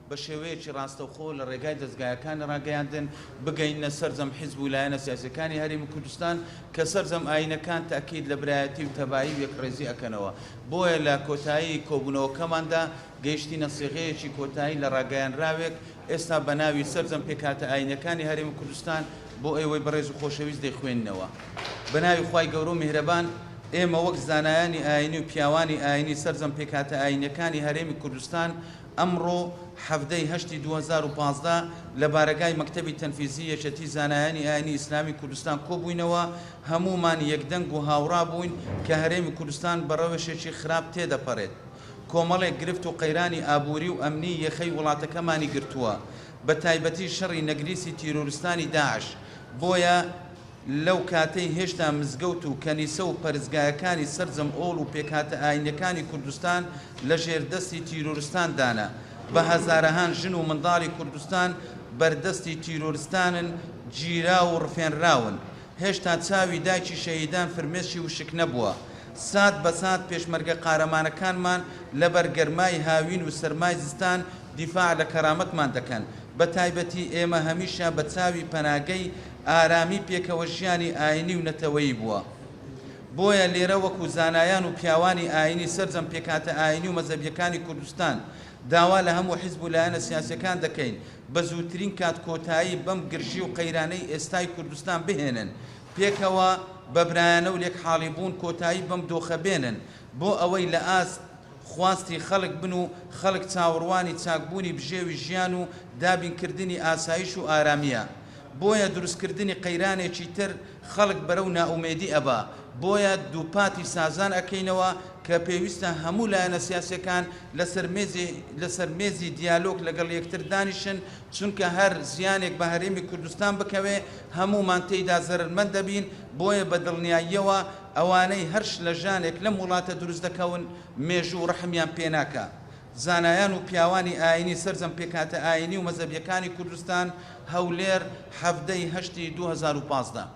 بە شێوەیەکی ڕاستەوخۆ لە ڕێگای دەزگایەکانی ڕاگەیاندن بگەینە سەرجەم حیزب و لایەنە سیاسیەکانی هەرێمی کوردستان کە سەرجەم ئایینەکان تەئکید لە برایەتی و تەبایی و یەکڕێزی ئەکەنەوە بۆیە لە کۆتایی کۆبوونەوەکەماندا گەیشتینە سیغەیەکی کۆتایی لە ڕاگەیانراوێک ئێستا بە ناوی سەرجەم پێکهاتە ئایینیەکانی هەرێمی کوردستان بۆ ئێوەی بەڕێز و خۆشەویست دەیخوێنینەوە. بە ناوی خوای گەورە و میهرەبان، ئێمە وەک زانایانی ئایینی و پیاوانی ئایینی سەرجەم پێکهاتە ئایینیەکانی هەرێمی کوردستان ئەمڕۆ 17 ی هەشتی 2015 لە بارەگای مەکتەبی تەنفیزی یەکێتی زانایانی ئایینی ئیسلامی کوردستان کۆبووینەوە، هەموومان یەکدەنگ و هاوڕا بووین کە هەرێمی کوردستان بە ڕەوشێکی خراپ تێدەپەرێت. کۆمەڵێک گرفت و قەیرانی ئابووری و ئەمنی یەخەی وڵاتەکەمانی گرتووە، بە تایبەتی شەڕی نەگریسی تیرۆرستانی داعش، بۆیە لەو کاتەی هێشتا مزگەوت و کەنیسە و پەرستگایەکانی سەرجەم ئۆڵ و پێکهاتە ئاینیەکانی کوردستان لە ژێر دەستی تیرۆرستان دانە، بە هەزارەهان ژن و منداڵی کوردستان بەردەستی تیرۆرستانن گیراو و ڕفێنراون. هێشتا چاوی دایکی شەهیدان فرمێسکی وشک نەبووە. سات بە سات پێشمەرگە قارەمانەکانمان لەبەر گەرمای هاوین و سەرمای زستان دیفاع لە کەرامەتمان دەکەن. بە تایبەتی ئێمە هەمیشە بە چاوی پەناگەی ئارامی پێکەوە ژیانی ئاینی و نەتەوەیی بووە. بۆیە لێرە وەکو زانایان و پیاوانی ئاینی سەرجەم پێکهاتە ئاینی و مەزهەبیەکانی کوردستان داوا لە هەموو حیزب و لایەنە سیاسیەکان دەکەین بە زووترین کات کۆتایی بەم گرژی و قەیرانەی ئێستای کوردستان بهێنن، پێکەوە بە برایانە و لێکحاڵیبوون کۆتایی بەم دۆخە بێنن، بۆ ئەوەی لە ئاست خواستی خەڵک بن و خەڵک چاوەڕوانی چاکبوونی بژێوی ژیان و دابینکردنی ئاسایش و ئارامییە. بۆیە دروستکردنی قەیرانێکی تر خەڵک بەرەو نائومێدی ئەبا، بۆیە دووپاتی سازان ئەکەینەوە کە پێویستە هەموو لایەنە سیاسیەکان لەسەر مێزی لەسەر مێزی دیالۆگ لەگەڵ یەکتر دانیشن، چونکە هەر زیانێک بە هەرێمی کوردستان بکەوێ هەموومان تێیدا زەرەرمەند دەبین، بۆیە بە دڵنیاییەوە ئەوانەی هەر شلەژانێک لەم وڵاتە دروست دەکەون مێژوو ڕەحمیان پێ ناکا. زانایان و پیاوانی ئایینی سەرجەم پێکهاتە ئایینی و مەزهەبیەکانی کوردستان، هەولێر، 17 ی هەشتی 2015.